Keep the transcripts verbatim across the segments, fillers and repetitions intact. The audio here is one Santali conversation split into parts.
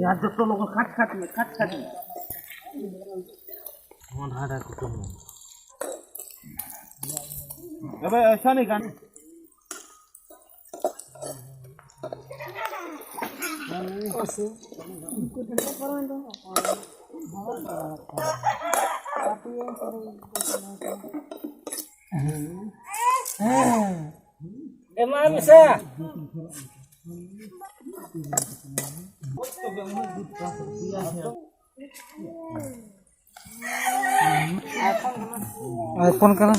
ᱭᱟᱨ ᱡᱚᱛᱚ ᱞᱚᱜᱚᱱ ᱠᱷᱟᱴ ᱠᱷᱟᱴ ᱢᱮ, ᱠᱷᱟᱴ ᱠᱷᱟᱴ ᱢᱮ᱾ ᱱᱚᱣᱟ ᱰᱷᱟᱰᱟ ᱠᱩᱴᱟᱹᱢ ᱢᱮ᱾ ᱮᱵᱮ, ᱮᱥᱟ ᱱᱤ ᱜᱟᱱ᱾ ᱮᱢᱟ ᱢᱮᱥᱟ᱾ iPhone ᱠᱟᱱᱟ᱾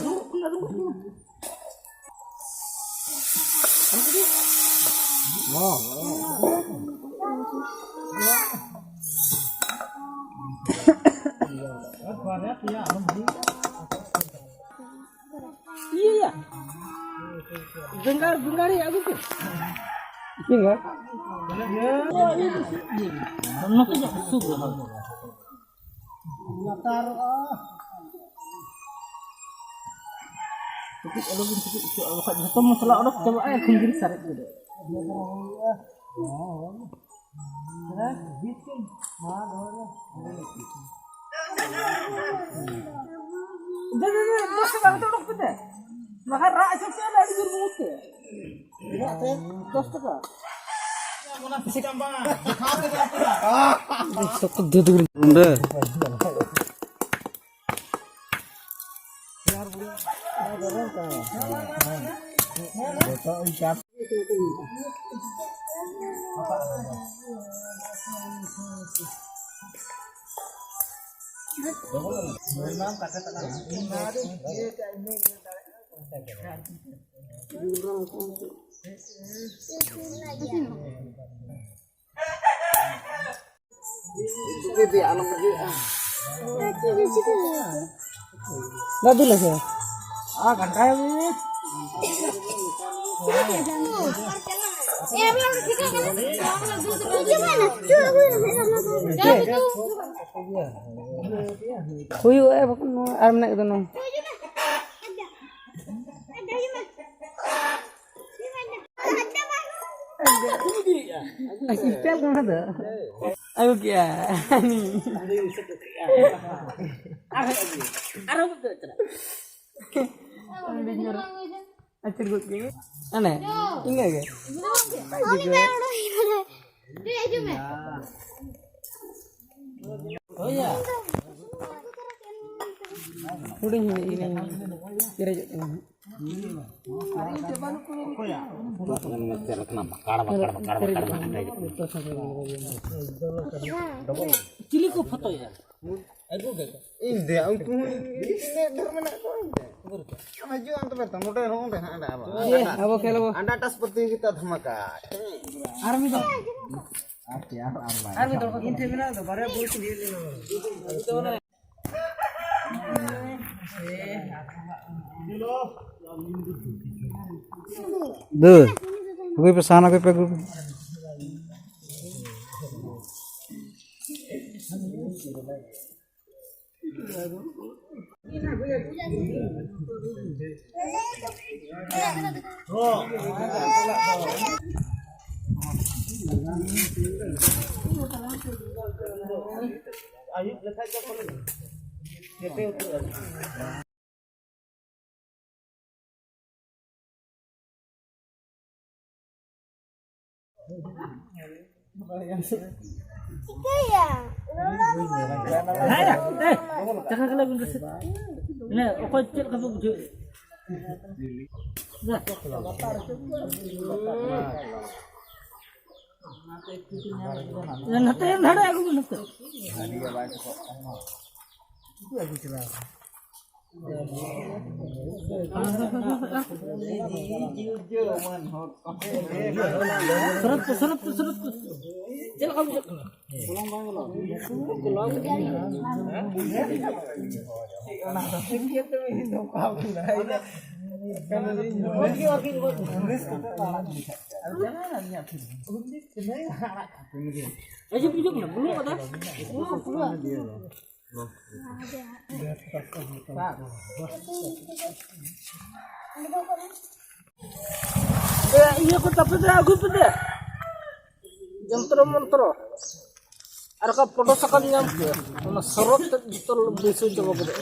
ᱤᱭᱟᱹᱭᱟ᱾ ᱵᱮᱸᱜᱟᱲ, ᱵᱮᱸᱜᱟᱲᱤᱧ ᱟᱹᱜᱩ ᱠᱮᱫ᱾ ᱵᱮᱸᱜᱟᱲ? ᱱᱚᱛᱮ ᱧᱚᱜ ᱥᱩᱨ ᱨᱮ ᱦᱳᱭ᱾ ᱞᱟᱛᱟᱨᱚᱜᱼᱟ᱾ ᱠᱟᱹᱴᱤᱡ ᱟᱞᱚᱵᱤᱱ ᱠᱟᱹᱴᱤᱡ ᱦᱚᱪᱚᱜᱼᱟ, ᱵᱟᱠᱷᱟᱡ ᱡᱷᱚᱛᱚ ᱢᱚᱥᱞᱟ ᱚᱰᱚᱠ ᱪᱟᱵᱟᱜᱼᱟ, ᱮᱠᱷᱚᱱ ᱜᱮ ᱥᱟᱨᱮᱡ ᱜᱚᱫᱚᱜᱼᱟ᱾ ᱫᱮ, ᱫᱮ, ᱫᱮ, ᱫᱚᱥ ᱴᱟᱠᱟ ᱠᱟᱛᱮ ᱚᱰᱚᱠ ᱯᱮ ᱫᱮ᱾ ᱵᱟᱠᱷᱟᱡ ᱨᱟᱜ ᱦᱚᱪᱚ ᱯᱮᱭᱟ ᱞᱮ ᱟᱹᱰᱤ ᱡᱳᱨ ᱵᱚᱦᱩᱛ ᱛᱮ᱾ ᱛᱤᱱᱟᱹᱜ ᱛᱮ? ᱫᱚᱥ ᱴᱟᱠᱟ᱾ ᱥᱚᱠᱛᱚ ᱫᱮ ᱫᱮ᱾ ᱚᱸᱰᱮ᱾ ᱫᱟᱫᱩ ᱞᱮᱠᱟ᱾ ᱟᱨ ᱜᱷᱟᱱᱴᱟᱭ ᱢᱮ᱾ ᱦᱩᱭᱩᱜᱼᱟ, ᱵᱟᱠᱷᱟᱱ ᱱᱚᱣᱟ ᱟᱨ ᱢᱮᱱᱟᱜ ᱜᱮᱫᱚ ᱱᱚᱣᱟ᱾ ᱟᱹᱜᱩ ᱠᱮᱜᱼᱟ᱾ ᱟᱹᱪᱩᱨ ᱜᱚᱫ ᱠᱮᱫ ᱜᱮ᱾ ᱟᱱᱮ, ᱤᱱᱟᱹ ᱜᱮ᱾ ᱦᱩᱰᱤᱧ ᱦᱩᱰᱤᱧ ᱜᱮ ᱯᱮᱨᱮᱡᱚᱜ ᱠᱟᱱᱟ ᱦᱟᱸᱜ᱾ ᱪᱤᱞᱤ ᱠᱚ ᱯᱷᱳᱴᱳᱭᱟ? ᱤᱧ ᱫᱮᱭᱟ, ᱩᱱᱠᱩ ᱦᱚᱸ ᱛᱤᱱᱟᱹᱜ ᱰᱷᱮᱨ ᱢᱮᱱᱟᱜ ᱠᱚᱣᱟ ᱤᱧ ᱫᱮᱭᱟ᱾ ᱦᱤᱡᱩᱜ ᱟᱢ ᱛᱚᱵᱮ ᱛᱚ, ᱱᱚᱰᱮ, ᱱᱚᱰᱮ ᱦᱟᱸᱜ, ᱟᱸᱰᱟ ᱟᱵᱚ᱾ ᱟᱵᱚ ᱠᱷᱮᱞ ᱟᱵᱚ᱾ ᱟᱸᱰᱟ ᱴᱟᱥ ᱯᱨᱚᱛᱤᱡᱳᱜᱤᱛᱟ ᱫᱷᱟᱢᱟᱠᱟ᱾ ᱟᱨ ᱢᱤᱫ ᱫᱷᱟᱣ᱾ ᱟᱨ ᱢᱤᱫ ᱫᱷᱟᱣ᱾ ᱤᱧ ᱴᱷᱮᱱ ᱢᱮᱱᱟᱜ ᱫᱚ ᱵᱟᱨᱭᱟ ᱵᱚᱞ ᱠᱤᱱ ᱦᱮᱡ ᱞᱮᱱᱟ᱾ ᱫᱩ, ᱟᱹᱜᱩᱭ ᱯᱮ, ᱥᱟᱦᱟᱱ ᱟᱹᱜᱩᱭ ᱯᱮ, ᱟᱹᱜᱩᱭ ᱯᱮ᱾ ᱪᱤᱠᱟᱹᱭᱟ? ᱦᱮᱸ, ᱮᱭ, ᱪᱟᱠᱷᱟ ᱠᱷᱟᱱ ᱞᱟᱹᱭ ᱵᱤᱱ ᱥᱮ᱾ ᱢᱟᱱᱮ, ᱚᱠᱚᱭ ᱪᱮᱫ ᱞᱮᱠᱟ ᱯᱮ ᱵᱩᱡᱷᱟᱹᱣᱮᱫ? ᱱᱚᱛᱮ ᱫᱷᱟᱨᱮ ᱟᱹᱜᱩ ᱵᱤᱱ ᱱᱚᱛᱮ᱾ ᱥᱩᱨᱩᱛ ᱯᱮ, ᱥᱩᱨᱩᱛ ᱯᱮ, ᱥᱩᱨᱩᱛ ᱯᱮ᱾ ᱪᱮᱫ ᱞᱮᱠᱟ ᱵᱩᱡᱷᱟᱹᱜ ᱠᱟᱱᱟ? ᱦᱤᱡᱩᱜ, ᱦᱤᱡᱩᱜ ᱢᱮ, ᱵᱩᱞᱩᱝ ᱠᱟᱫᱟ᱾ ᱮ, ᱤᱭᱟᱹ ᱠᱚ ᱛᱟᱯᱮ ᱫᱚ ᱟᱹᱜᱩᱭ ᱯᱮ ᱫᱮ᱾ ᱡᱚᱱᱛᱨᱚ ᱢᱚᱱᱛᱨᱚ᱾ ᱟᱨ ᱚᱠᱟ ᱯᱷᱳᱴᱳ ᱥᱟᱠᱟᱢ ᱧᱟᱢ ᱯᱮ᱾ ᱚᱱᱟ ᱥᱚᱨᱚᱛ ᱛᱮ ᱡᱚᱛᱚ ᱵᱟᱹᱭᱥᱟᱹᱣ ᱪᱟᱵᱟ ᱠᱚ ᱫᱚ᱾